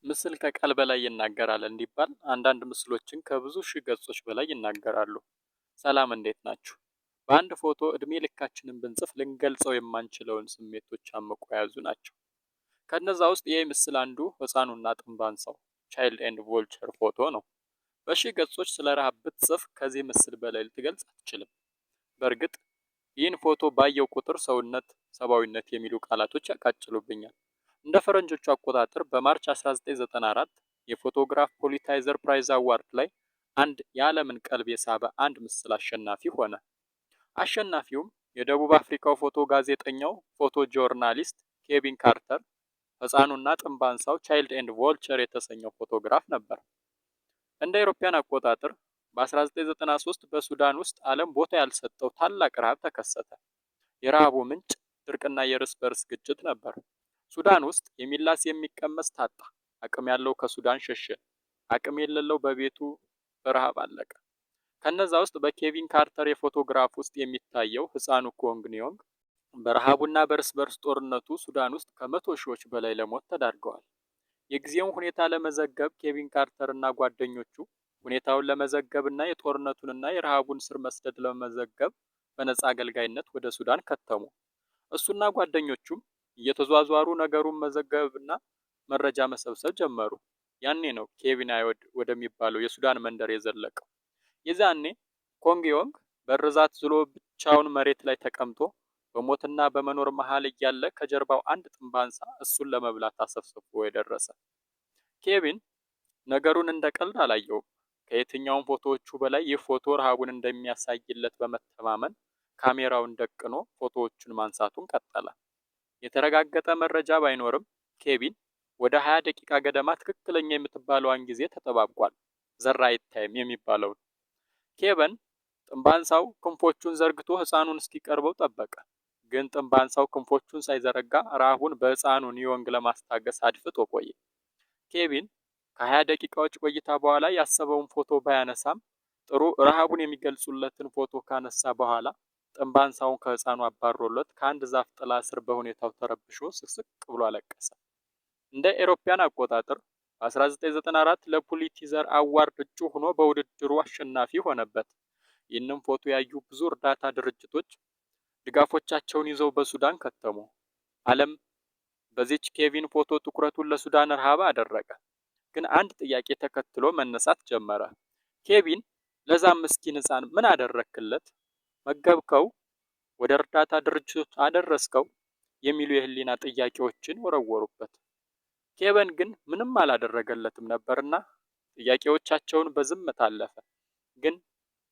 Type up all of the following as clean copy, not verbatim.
ምስል ከቃል በላይ ይናገራል እንዲባል አንዳንድ ምስሎችን ከብዙ ሺህ ገጾች በላይ ይናገራሉ። ሰላም እንዴት ናችሁ? በአንድ ፎቶ እድሜ ልካችንን ብንጽፍ ልንገልጸው የማንችለውን ስሜቶች አምቆ የያዙ ናቸው። ከነዛ ውስጥ ይህ ምስል አንዱ ህፃኑና ጥንብ አንሳው child and vulture ፎቶ ነው። በሺህ ገጾች ስለ ረሃብ ብትጽፍ ከዚህ ምስል በላይ ልትገልጽ አትችልም። በእርግጥ ይህን ፎቶ ባየው ቁጥር ሰውነት፣ ሰብአዊነት የሚሉ ቃላቶች ያቃጭሉብኛል። እንደ ፈረንጆቹ አቆጣጠር በ March 1994 የፎቶግራፍ Pulitzer Prize Award ላይ አንድ የዓለምን ቀልብ የሳበ አንድ ምስል አሸናፊ ሆነ። አሸናፊውም የደቡብ አፍሪካው ፎቶ ጋዜጠኛው photojournalist ኬቪን ካርተር ህፃኑና ጥንብ አንሳው Child and Vulture የተሰኘው ፎቶግራፍ ነበር። እንደ አውሮፓውያን አቆጣጠር በ1993 በሱዳን ውስጥ ዓለም ቦታ ያልሰጠው ታላቅ ረሃብ ተከሰተ። የረሃቡ ምንጭ ድርቅና የእርስ በርስ ግጭት ነበር። ሱዳን ውስጥ የሚላስ የሚቀመስ ታጣ። አቅም ያለው ከሱዳን ሸሸ፣ አቅም የሌለው በቤቱ በረሃብ አለቀ። ከነዛ ውስጥ በኬቪን ካርተር የፎቶግራፍ ውስጥ የሚታየው ህፃኑ ኮንግ ኒዮንግ በረሃቡና በእርስ በርስ ጦርነቱ ሱዳን ውስጥ ከ100 ሺዎች በላይ ለሞት ተዳርገዋል። የጊዜውን ሁኔታ ለመዘገብ ኬቪን ካርተር እና ጓደኞቹ ሁኔታውን ለመዘገብ እና የጦርነቱንና የረሃቡን ስር መስደድ ለመዘገብ በነፃ አገልጋይነት ወደ ሱዳን ከተሙ። እሱና ጓደኞቹም እየተዟዟሩ ነገሩን መዘገብና መረጃ መሰብሰብ ጀመሩ። ያኔ ነው ኬቪን አይወድ ወደሚባለው የሱዳን መንደር የዘለቀው። የዛኔ ኮንግ ዮንግ በርዛት ዝሎ ብቻውን መሬት ላይ ተቀምጦ በሞትና በመኖር መሃል እያለ ከጀርባው አንድ ጥንብ አንሳ እሱን ለመብላት አሰፍስፎ የደረሰ። ኬቪን ነገሩን እንደ ቀልድ አላየውም። ከየትኛውም ፎቶዎቹ በላይ ይህ ፎቶ ረሃቡን እንደሚያሳይለት በመተማመን ካሜራውን ደቅኖ ፎቶዎቹን ማንሳቱን ቀጠለ። የተረጋገጠ መረጃ ባይኖርም ኬቪን ወደ 20 ደቂቃ ገደማ ትክክለኛ የምትባለዋን ጊዜ ተጠባብቋል። The right time የሚባለውን። ኬቨን ጥንብ አንሳው ክንፎቹን ዘርግቶ ህፃኑን እስኪቀርበው ጠበቀ። ግን ጥንብ አንሳው ክንፎቹን ሳይዘረጋ ረሃቡን በህፃኑ ኒዮንግ ለማስታገስ አድፍጦ ቆየ። ኬቪን ከ20 ደቂቃዎች ቆይታ በኋላ ያሰበውን ፎቶ ባያነሳም ጥሩ ረሃቡን የሚገልጹለትን ፎቶ ካነሳ በኋላ ጥንብ አንሳውን ከህፃኑ አባሮለት ከአንድ ዛፍ ጥላ ስር በሁኔታው ተረብሾ ስቅስቅ ብሎ አለቀሰ። እንደ ኤሮፓያን አቆጣጠር በ1994 ለ Pulitzer Award እጩ ሆኖ በውድድሩ አሸናፊ ሆነበት። ይህንም ፎቶ ያዩ ብዙ እርዳታ ድርጅቶች ድጋፎቻቸውን ይዘው በሱዳን ከተሙ። ዓለም በዚች ኬቪን ፎቶ ትኩረቱን ለሱዳን ረሃብ አደረገ። ግን አንድ ጥያቄ ተከትሎ መነሳት ጀመረ። ኬቪን ለዛ ምስኪን ህፃን ምን አደረክለት? መገብከው? ወደ እርዳታ ድርጅቶች አደረስከው? የሚሉ የህሊና ጥያቄዎችን ወረወሩበት። ኬቨን ግን ምንም አላደረገለትም ነበርና ጥያቄዎቻቸውን በዝምታ አለፈ። ግን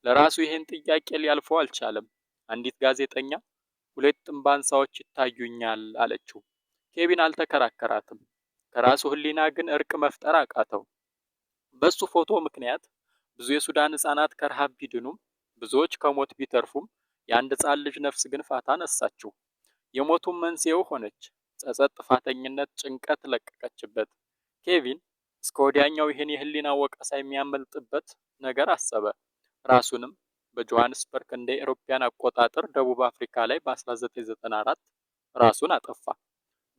ለራሱ ይህን ጥያቄ ሊያልፈው አልቻለም። አንዲት ጋዜጠኛ ሁለት ጥንብ አንሳዎች ይታዩኛል አለችው። ኬቪን አልተከራከራትም። ከራሱ ህሊና ግን እርቅ መፍጠር አቃተው። በሱ ፎቶ ምክንያት ብዙ የሱዳን ህጻናት ከረሃብ ቢድኑም፣ ብዙዎች ከሞት ቢተርፉም የአንድ ህጻን ልጅ ነፍስ ግን ፋታ ነሳችው። የሞቱም መንስኤው ሆነች። ጸጸት፣ ጥፋተኝነት፣ ጭንቀት ለቀቀችበት። ኬቪን እስከ ወዲያኛው ይህን የህሊና ወቀሳ የሚያመልጥበት ነገር አሰበ። ራሱንም በጆሃንስበርግ እንደ ኤሮፓያን አቆጣጠር ደቡብ አፍሪካ ላይ በ1994 ራሱን አጠፋ።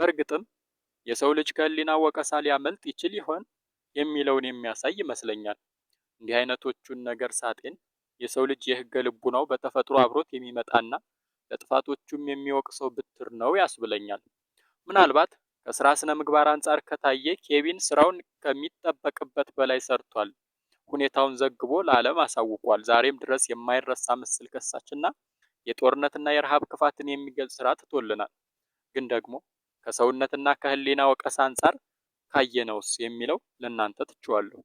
በእርግጥም የሰው ልጅ ከህሊና ወቀሳ ሊያመልጥ ይችል ይሆን የሚለውን የሚያሳይ ይመስለኛል። እንዲህ አይነቶቹን ነገር ሳጤን የሰው ልጅ የህገ ልቡናው በተፈጥሮ አብሮት የሚመጣና ለጥፋቶቹም የሚወቅሰው ብትር ነው ያስብለኛል። ምናልባት ከስራ ስነ ምግባር አንጻር ከታየ ኬቪን ስራውን ከሚጠበቅበት በላይ ሰርቷል። ሁኔታውን ዘግቦ ለዓለም አሳውቋል። ዛሬም ድረስ የማይረሳ ምስል ከሳችና የጦርነትና የረሃብ ክፋትን የሚገልጽ ስራ ትቶልናል። ግን ደግሞ ከሰውነትና ከህሊና ወቀሳ አንጻር ካየነውስ የሚለው ለእናንተ ትቼዋለሁ።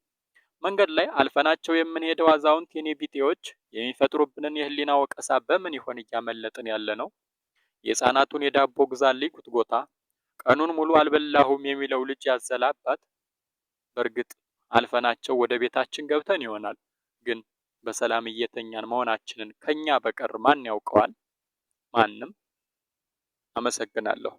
መንገድ ላይ አልፈናቸው የምንሄደው አዛውንት የኔ ቢጤዎች የሚፈጥሩብንን የህሊና ወቀሳ በምን ይሆን እያመለጥን ያለ ነው? የህፃናቱን የዳቦ ግዛልኝ ጉትጎታ፣ ቀኑን ሙሉ አልበላሁም የሚለው ልጅ ያዘለ አባት። በእርግጥ አልፈናቸው ወደ ቤታችን ገብተን ይሆናል። ግን በሰላም እየተኛን መሆናችንን ከኛ በቀር ማን ያውቀዋል? ማንም። አመሰግናለሁ።